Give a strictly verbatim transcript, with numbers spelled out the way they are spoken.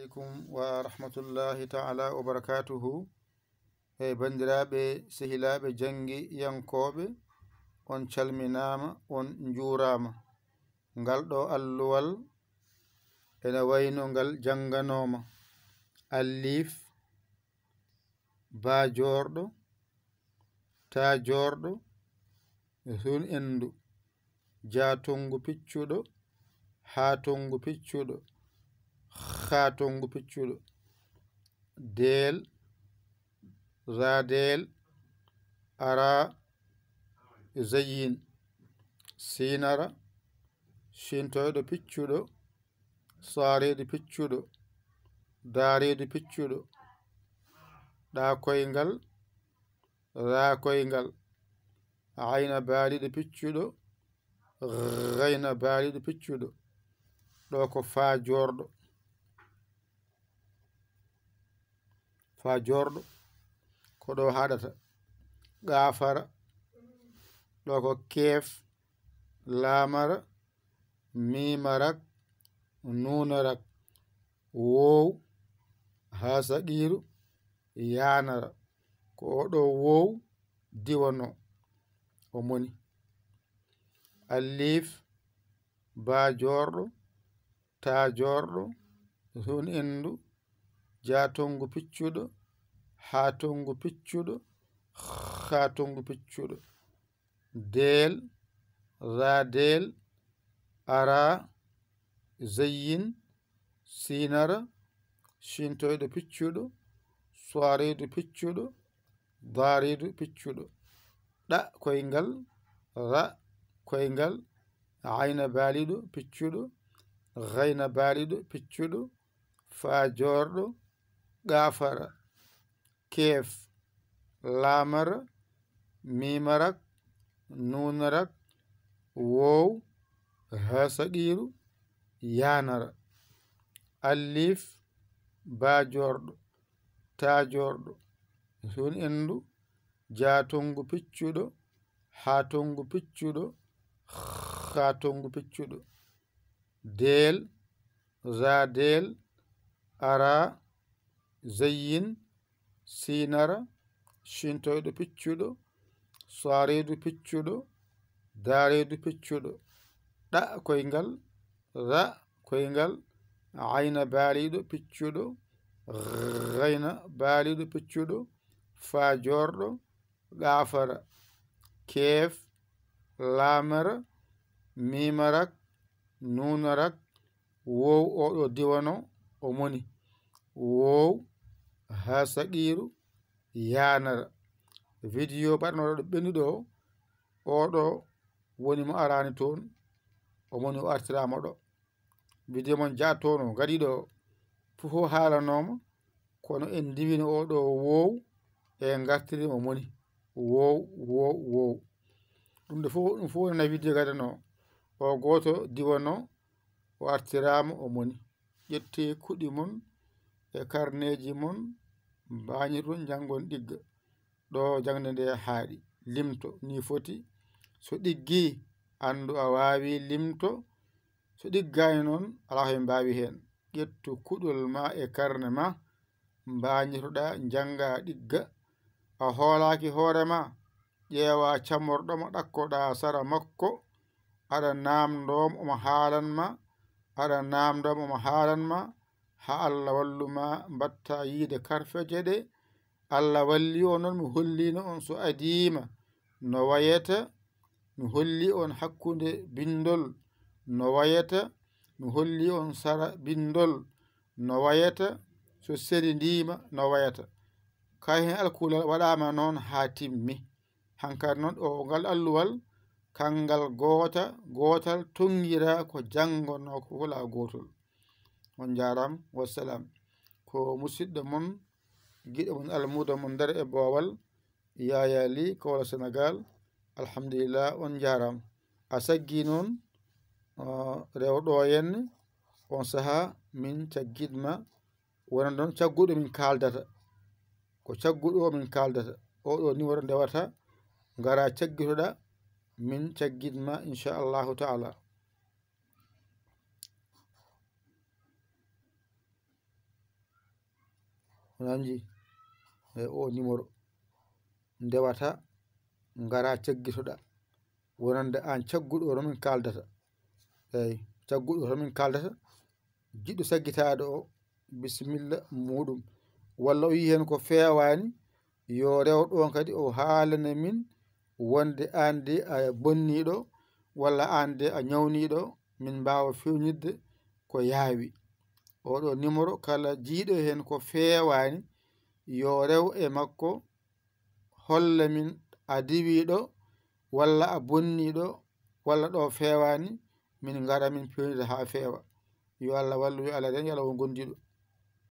Aleykum wa rahmatullahi ta'ala wa barakatuhu. E banndiraaɓe, sehilaaɓe janngiyankooɓe, on calminaama, on njuuraama. Ngal ɗo alluwal ene wayno ngal jannganooma. Alliif, baa joorɗo, taa joorɗo, sun endu, jaa tonngu piccuɗo, haa tonngu piccuɗo, haa tonngu piccuɗo. Deel, raa deel, araa, zayyin, siinara, sintoyɗo piccuɗo, saariidu piccuɗo, daariidu piccuɗo, ɗaa koyngal, raa koyngal, ayna baaliiɗo piccuɗo, gayna baaliiɗo piccuɗo. Ɗo ko faa joorɗo. Faa joorɗo, ko ɗo haɗata. Gaafara, ɗo ko keef, laamara, miimara, nuunara, woow, haa saqiiru, yaanara. Ko oɗo woow diwanoo, o moni. Alliif, baa joorɗo, taa joorɗo, sun endu, jaa tonngu piccuɗo, haa tonngu piccuɗo, haa tonngu piccuɗo. Deel, raa deel, araa, zayyin, siinara, sintoyɗo piccuɗo, saariidu piccuɗo, daariidu piccuɗo. Ɗa koyngal, ra koyngal, ayna baaliiɗo piccuɗo, gayna baaliiɗo piccuɗo, faa joorɗo, gaafara, keef, laamara, miimara, nuunara, woow, haa saqiiru, yaanara. Alliif, baa joorɗo, taa joorɗo, sun endu, jaa tonngu piccuɗo, haa tonngu piccuɗo, haa tonngu piccuɗo. Deel, raa deel, araa, zayyin, siinara, sintoyɗo piccuɗo, saariidu piccuɗo, daariidu piccuɗo. Ɗa koyngal, ra koyngal, ayna baaliiɗo piccuɗo, gayna baaliiɗo piccuɗo, faa joorɗo, gaafara, keef, laamara, miimara, nuunara, woow, oɗo diwanoo, o moni, woow, haa saqiiru, yaanara. Video baɗanooɗo ɗo ɓennuɗo o, oɗo woni mo araani toon, o moni o artiraama ɗo. Video mon jaa toon o gadiiɗo o, fof o haalanooma, kono en ndiwino oɗo woow, e ngartiri mo moni, woow, woow, woow. Ɗum ɗo fof, ɗum fof wonana video gadano o. O gooto diwanoo, o artiraama, o moni. Ƴettee kuɗi mon e karneeji mon, mbaañirton, njanngon ɗigga. Ɗo jaŋde nde haaɗi, limto, ni foti. So ɗiggii, anndu a waawii limto. So ɗiggaani noon, alaa ko ɓe mbaawi heen. Ƴettu kuɗol ma e karne ma, mbaañitoɗaa, njanngaa, ɗigga. A hoolaaki hoore ma, ƴeewaa camorɗo ma, ɗakkoɗaa sara makko, aɗa naamndoo mo, omo haalan ma, aɗa naamndoo mo, omo haalan ma, haa Allah wallu ma, mbaɗtaa yiide karfeeje ɗe. Allah walli on noon, mi holliino on so adiima no wayata, mi holli on hakkunde binndol no wayata, mi holli on sara binndol no wayata, so selindiima no wayata. Kay heen alkulal waɗaama noon haa timmi. Hankadi noon o ngal alluwal, kanngal goota, gootal tonngiraa ko janngonoo ko wala gootol. On njaaraama, wassalam. Ko musidɗo mon, giɗo mon, almuudo mon nder e boowal, Yaya Ly, Kaolack, Sénégal. Alhamdulillah, on njaaraama. A saggii noon, ah, rewɗo henne, on sahaa min caggitma, wonande noon cagguɗo min kaaldata. Ko cagguɗo o min kaaldata. Oɗo numéro ndewata, ngara caggitoɗaa, min caggitma, inchallahu taala. Nanji e o numéro ndewata ngara caggitoɗa wonande an cagguɗo hoto min kaldata. Eyi, cagguɗo hoto min kaldata, jiɗɗo saggitaade o, bisimilla muɗum. Walla o yii heen ko feewaani, yo rew ɗoon kadi o haalana min wonde aan de a bonniiɗo walla aan de a ñawniiɗo, min mbaawa feewnitde ko yaawi. Oɗo numéro kala jiiɗo heen ko feewaani, yo rew e makko holla min a diwiiɗo walla a bonniiɗo walla ɗo feewaani, min ngara min peewnita haa feewa. Yo Allah wallu, yo Allah ren, yo Allah won gondiiɗo.